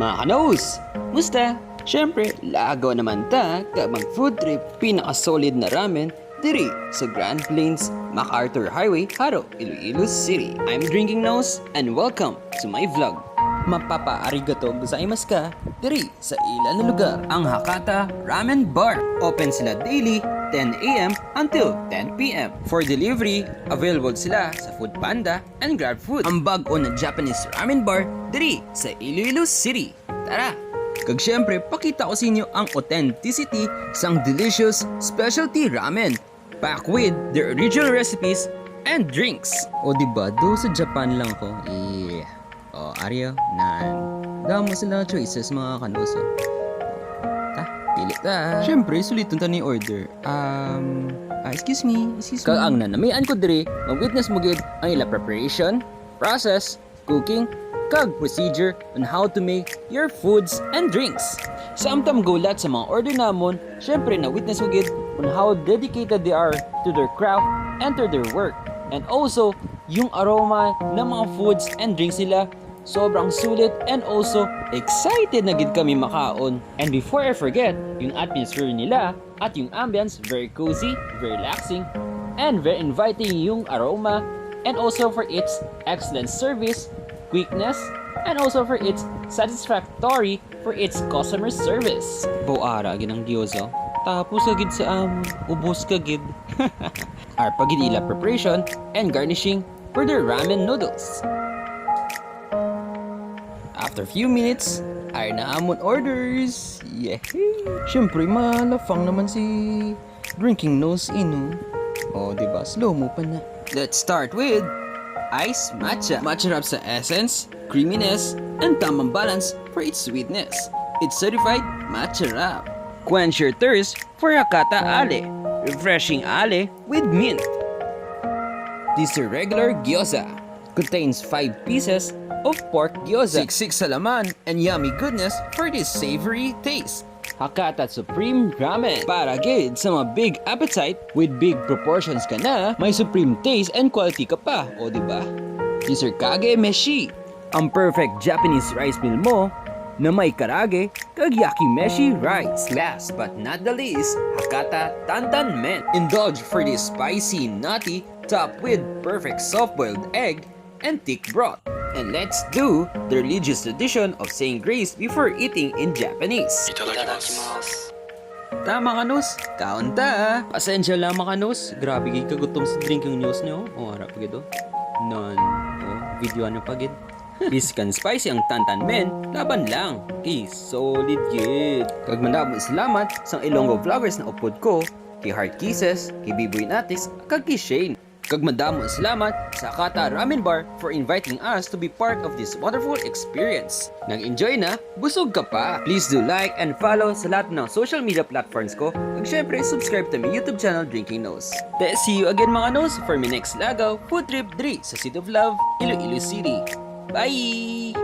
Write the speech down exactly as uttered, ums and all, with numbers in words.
Mga kanus, musta? Siyempre, lagaw naman ta kag mag food trip pinaka-solid na ramen diri sa Grand Plains, MacArthur Highway, Jaro, Iloilo City. I'm Drinking Nose and welcome to my vlog. Mapapa-arigato gozaimasu ka diri sa ila na lugar, ang Hakata Ramen Bar. Open sila daily, ten a m until ten p m. For delivery, available sila sa Food Panda and GrabFood. Ang bag-o na Japanese Ramen Bar diri sa Iloilo City. Tara! Kag siyempre, pakita ko sa inyo ang authenticity sang delicious specialty ramen, packed with their original recipes and drinks. O, di ba? Do sa Japan lang ko. Yeah. O, Ario, nan. Damo sila choices, mga kanuso. Ta, pili ta. Siyempre, suliton ta ni order. Um, ah, excuse me, excuse me. Kag ang nanamian ko diri, ma-witness mo gid ang ila preparation, process, cooking, kag procedure on how to make your foods and drinks. Samtang gulat sa mga order namon, syempre na-witness ko gid on how dedicated they are to their craft and to their work. And also, yung aroma ng mga foods and drinks nila, sobrang sulit and also excited na gid kami makaon. And before I forget, yung atmosphere nila at yung ambience, very cozy, very relaxing, and very inviting yung aroma, and also for its excellent service, quickness, and also for its satisfactory for its customer service. Bawara gid ang gyoza. Tapos ka gid sa amon, ubos ka gid. Ar pa gid ila preparation and garnishing for their ramen noodles. After few minutes, ar na amon orders. Yehey! Siyempre, malafang naman si Drinking Nose, ino. O, di ba? Slow mo pa na. Let's start with ice matcha. Matcha rap sa essence, creaminess, and tamang balance for its sweetness. It's certified matcha rap. Quench your thirst for Hakata Ale. Refreshing Ale with mint. This is regular gyoza. Contains five pieces of pork gyoza. Siksik sa laman and yummy goodness for this savory taste. Hakata Supreme Ramen. Para gid sa mga big appetite with big proportions ka na, may supreme taste and quality ka pa, o di ba? Dessert kage meshi. Ang perfect Japanese rice meal mo na may karage kag yakimeshi rice. Last but not the least, Hakata Tantan Men. Indulge for this spicy nutty topped with perfect soft-boiled egg and thick broth. And let's do the religious tradition of saying grace before eating in Japanese. Itadakimasu. Tama ka, Nus. Kaon ta. Pasensya lang, mga Nus. Grabe gid kagutom sa drinking news niyo. O, harap gid, o. Non. O, video ano pa gid. Biskan spicy ang tantan men, laban lang. Kay solid gid. Kag madamo salamat sang Ilonggo vloggers na upod ko, kay Heart Kisses, kay Biboy Natis, kag kay Shane. Kag madamo salamat sa Hakata Ramen Bar for inviting us to be part of this wonderful experience. Nag-enjoy na, busog ka pa. Please do like and follow sa lahat ng social media platforms ko. Ug syempre, subscribe to my YouTube channel, Drinking Nose. Te, see you again, mga Nose, for my next lagaw food trip diri sa City of Love, Iloilo City. Bye!